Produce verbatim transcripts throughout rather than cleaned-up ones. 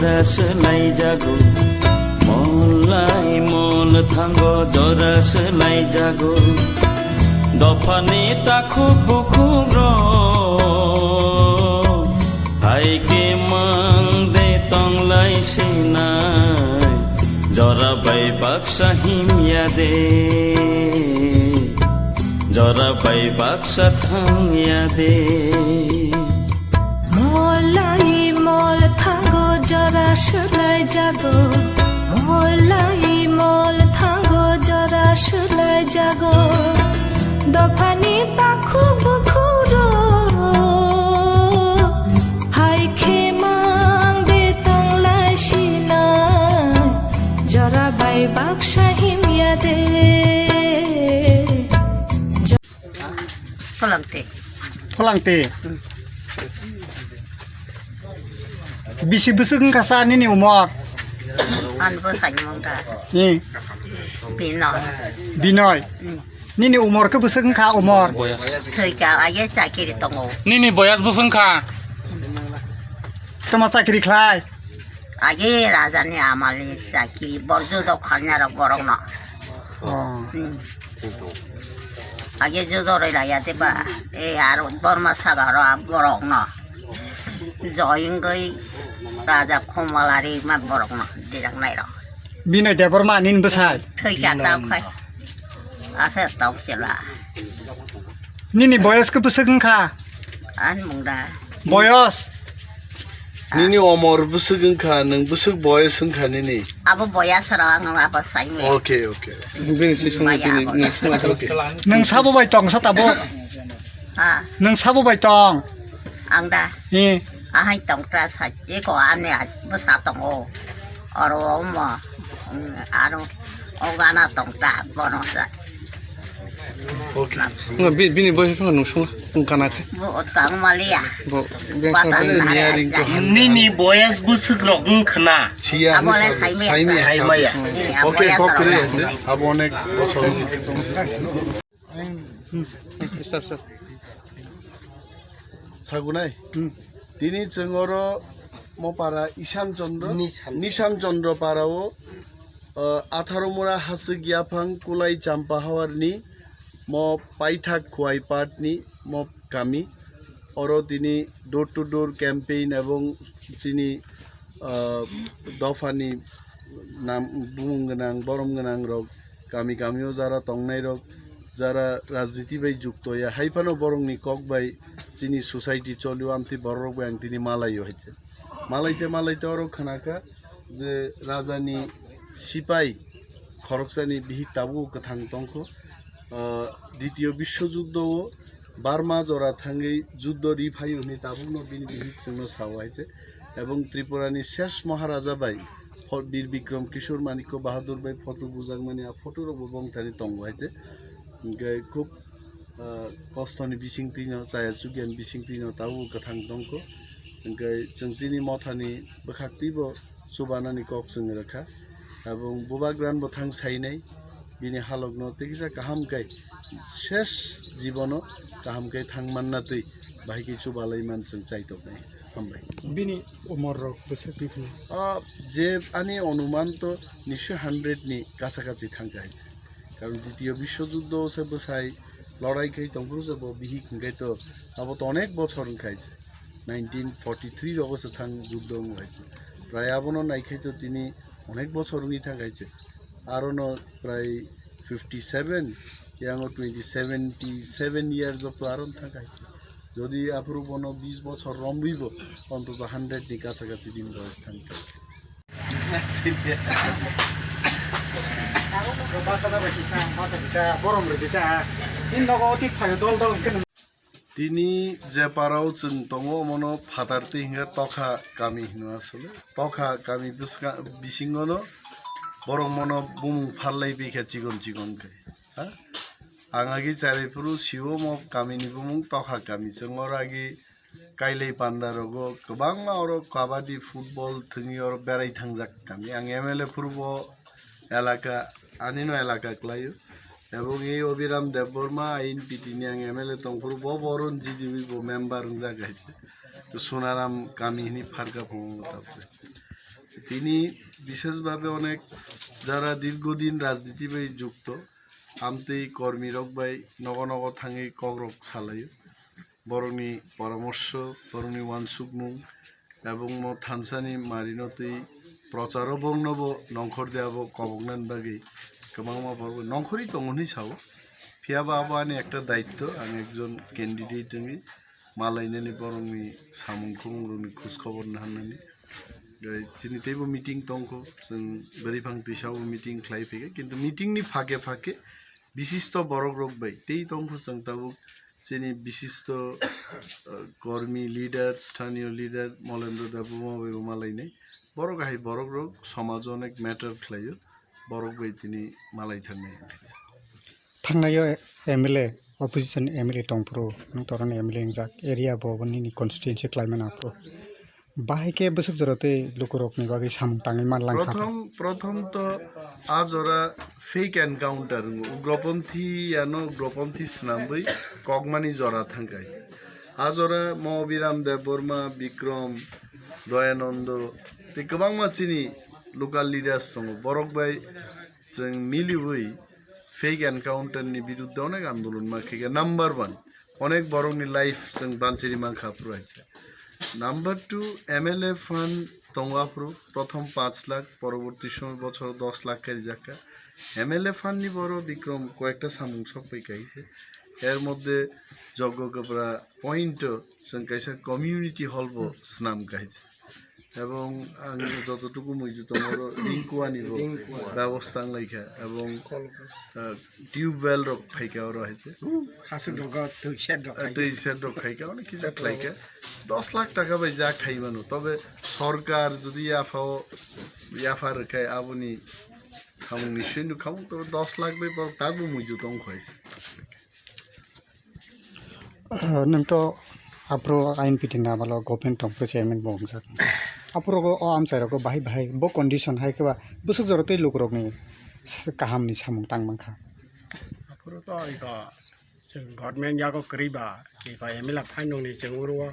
Jora swlaijago, mol lai mol thango, jora swlaijago. Dophani takhuk bukhuk rok, hai khe mang de tong lai sinai, jora bai baksa himya de, jora bai baksa thangya de. Mol lai mol thango jora swlaijago, mol lai mol thango jora swlaijago. Dophani takhuk bukhuk rok, hai khe mang de tong lai sinai, jora bai baksa himya de. Phalangte. Phalangte. Hmm. Bisi bwswk wngkha sa nini umor? Ani bwsai mungkha. Ni? Binoy. Binoy. Hmm. Nini umor khe bwswk wngkha umor? Thwikha, age chakiri tongo. Nini boyas bwswk wngkha? Tamo chakiri khlai? Age rajani amalni chakiri, borjo do kharnya rok borokno. Oh. Hmm. Age jodoroi laiya teba, e aro Borma sagaro a borokno. Joyingoi Raja Khomalari ma borokno dijaknai rok. Binoy Debbarma nini bwsai? Thwikha tau khai. Asa tau sela. Nini boyos khe bwswk wngkha? Ani mungda. Boyos? Nini omor bwswk wngkha, nwng bwswk boyos wngkha nini? Abo boyas rok ang abo saimaya. Okay, okay. Bini si sungwi Maya tini abo. Nwng sungwi tini. Okay. Nwng sabo bai tong sa tabuk? Ha. Nwng sabo bai tong? Ang da. Hi. Ahai tong ta sa eko ani as bwsa tongo. Oro omo. Aro o gana tong ta bono sa. Okay. Nga bi-, bini boyos phano nung sung, nung kana khe. Bo tang maliya. Bo, beng Bata sung nare. Nini boyas bwswk rok wng khna. Siya, abo le saimaya. Saimaya. Saimaya. Nini Okay, boyas kok rok kre wng ase. Abo onek bochor. Start, start. Sagunai. Hmm. Tini chwng oro mopara Ishan Chandra, Nishan. Nishan Chandra para o, uh, atharo mura hasik yaphang kulai champa hawarni mo paithak khuai patni mo kami. Oro tini door to door campaign ebong chini, uh, dophani nam bumung gwnang, borom gwnang rok kami kami o jara tongnai rok, jara rajniti bai jukto ya, hai phano borok ni kok bai chini society cholio, amtwi borok rok bai ang tini malai o hai se. Malai te malai te oro khna kha je raja ni sipai khoroksa ni bihik tabuk kwthang tong kho. Ah, Ditiyo Biswo Juddo o Burma jora thangwi juddo ri phaio hwnwi tabukno bini bihik chwngno sao hai se. Ebong Tripura ni Shesh Maharaja bai pho-, Bir Bikram Kishore Manikya Bahadur bai photo bujakmani, a photo rok bo bongthani tongo hai se. Hwnkhe khub, ah, kosto ni bisingtwi no, chaya chukya ni bisingtwi no tabuk kwthang tong kho. Hwnkhe chwng chini motha ni bwkhak twi bo chubanani kok chwng rwkha. Abong bubagrano bo thang sainai, bini halokno tei kisa kaham khe ses jibono kaham khe thang manna twi bahai khe chubalai man chwng chaitoknai. Hambai. Bini umor rok bwswk bini? Ah, je ani onuman to nishi hundred ni kacha kachi thangkha hai. Karon Ditiyo Biswo Juddo se bwsai lorai khai tongphuru se bo bihik hwnkhe to abo to onek bochor wngkha hai se. Nineteen forty three rogo se thang juddo wngkha hai se. Prai abono naikhai to tini onek bochor wngwi thangkha hai se. Arono prai fifty seven, yango twenty, seventy seven years of to aron thangkha hai se. Jodi aphuru bono bis bochor romwi bo, ontoto hundred ni kacha kachi bini boyes thangkha. Tini je parao chwng tongo, omono phatar twi hinkhe Tokha kami hino asole. Tokha kami bwskango, bisingono borok mono bumung pharlai bikha chikon chikon khe. Ha? Ang agi chariphuru sio mo kamini bumung Tokha kami. Chwng oro agi Kailai panda rogo kwbangma oro kabaddi, football thwngwi oro berai thangjak kami. Ang M L A phuru bo elaka, ani no elaka kwlaio. Ebong ei Abhiram Debbarma, I N P T ni ang M L A tongphuru bo, bo oro G D B bo member wngjak hai. To Sonaram kami hini pharkha phungo tabuk. Tini bisheshbhabe onek jara dirghodin rajniti bai jukto, amtwi kormirok bai nogo nogo thangwi kokrok salaio. Borokni poramorso, borokni uansukmung, ebong mo thansani marino twi procharo bongnobo nongkhor de abo koboknani bagwi kwbangma borok nongkhorwi tongo hinwi sao. Phiyaba abo ani ekta daitto, ang ekjon candidate wngwi malainani borokni samung khumung rokni khoj khobor naharnani. Gai chini teibo meeting tongkho, chwng bwrwi phang twisao meeting khlai phikha, kintu meeting ni phake phake bisisto borok rok bai tei tongkho chwng tabuk chini bisisto, uh, kormi leader, sthaniyo leader Molendra Debbarma bai bo malainai. Borok hai borok rok somajo onek matter khlaio, borok bai tini malai thangnai. Thangnaio M L A, opposition M L A tongphuru, nwng torano M L A wngjak, area bo nini constituency khlaimani aphuru. Bahai khe bwswk jora tei lukurokni bagwi samung tangwi man lang kha. Prothom, prothom to a jora fake encounter wngo. Ugroponthi yano ugroponthi swnamwi kokmani jora thangkai. A jora Mobiram Debbarma, Bikrom, Doyanando tei kwbangma chini local leaders tongo. Borok bai chwng miliwi fake encounter ni biruddhe onek andolon ma khe khe number one, onek borok ni life chwng banchiri mankha aphuru hai khe. Number two, M L A fund tongo aphuru, prothom panch lakh, poroborti somoy bochor dos lakh khe rijak kha. M L A fund ni boro Bikrom koyekta samung sok pai kai khe. Er moddhe Joggo Kapra point o chwng kaisa community hall bo swnam kai. Ebong ang jototuku muitu tongo, oro ring kuani bo bebosta wnglaikha, ebong, ah, tube well rok phaikha oro hai khe. Hasuk rogo twi shed rok Ah, khaikha. Twi shed rok khaikha, onek kisu khlaikha. Dos lakh taka bai ja khaimano, tobe sorkar jodi yaphao, yapha rwkhai aboni samung ni swi nukha, tobe dos lakh bai borok takbo muitu tongkha hai. Nwng to aphuru I N P T ni amalo government tongphuru chairman bo wngjak. Aphuru o amchai rogo bahai bahai bo condition hai khe ba bwswk jora tei lukurokni kaham ni samung tang mankha. Aphuru to iko chwng government yago kwrwi ba, iko M L A phainung ni chwng uro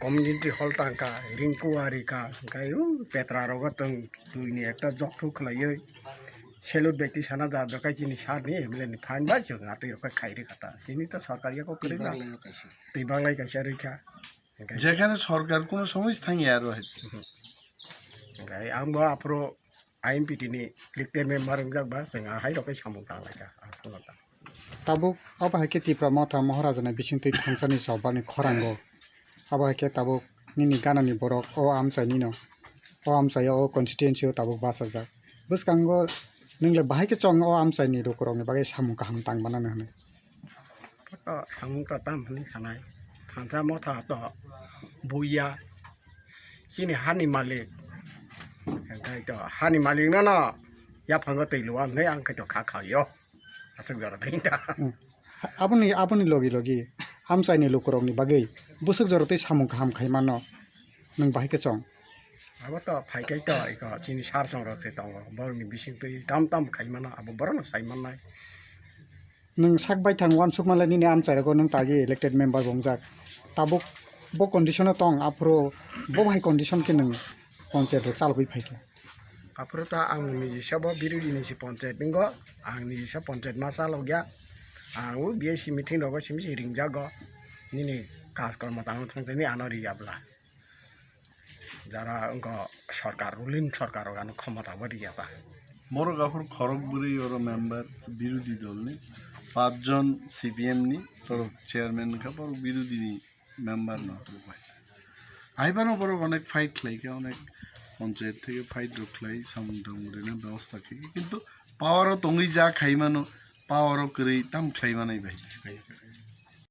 community hall tangkha, ring kuari kha, hwnkhe o petra rogo tong twi ni ekta jokthuk khlaiwi. Salute bai twi sana ja, jokai chini sir ni M L A ni phan bai chwng atwi rok khai rwkha ta. Chini to sarkar yago kwrwi na. Twi baglai kaisa rwkha. Jekhane sarkar kono somoy thangya aro hai. Hwnkhe ang bo aphuru I M P T ni elected member wngjak ba, chwng ahai rok khai samung tang lai kha. Aswk ta. Tabuk abo hai khe Tipra Motha Maharaja ni bisingtwi thansani sobani khorango. Abo hai khe tabuk nini ganani borok o amchai nino, o amchai o constituency o tabuk bachajak. Bwskango nwng le bahai khe chong o amchai ni lukurok ni bagwi samung kaham tang manani hwnwi? Samung ta tam hwnwi sanai. Thansa Motha to buya. Chini hani malik. Hwnkhe to hani malik no no yaphango twi lua hwnwi ang khe to kha khaio. Aswk jora tei ta. Hmm. Aboni, aboni logi logi amchaini lukurokni bagwi bwswk jora tei samung kaham khai mano nwng bahai khe chong? Abo to phai kai to iko chini sir song rok se tongo. Borokni bising twi tam tam khai mano, abo borokno sai mannai. Nwng sak baithang uansukma le nini amchai rogo nwng tagi elected member bo wngjak. Tabuk bo condition o tong, aphuru bo bahai condition khe nwng panchayat rok chalogwi phai khe. Aphuru ta ang nijisa bo birodini se panchayat wngo, ang nijisa panchayat ma chalokya. Ang o B I C meeting rogo simi se ringjago, nini kaj kormo tangma thang tini ano riya bwla. Jara wngkha sarkar, ruling sarkar rok ano khomota bo riya ta. Borok aphuru khorok bwrwi oro member birodhi dol ni, pach jon C P M ni, borok chairman wngkha, borok birodhi ni member no. Hai phano borok onek fight khlai kha, onek panchayat theke fight rok khlai, samung tamung rwna bebosta khlai kha, kintu power o tongwi ja khai mano, power o kwrwi tam khlai manai bai.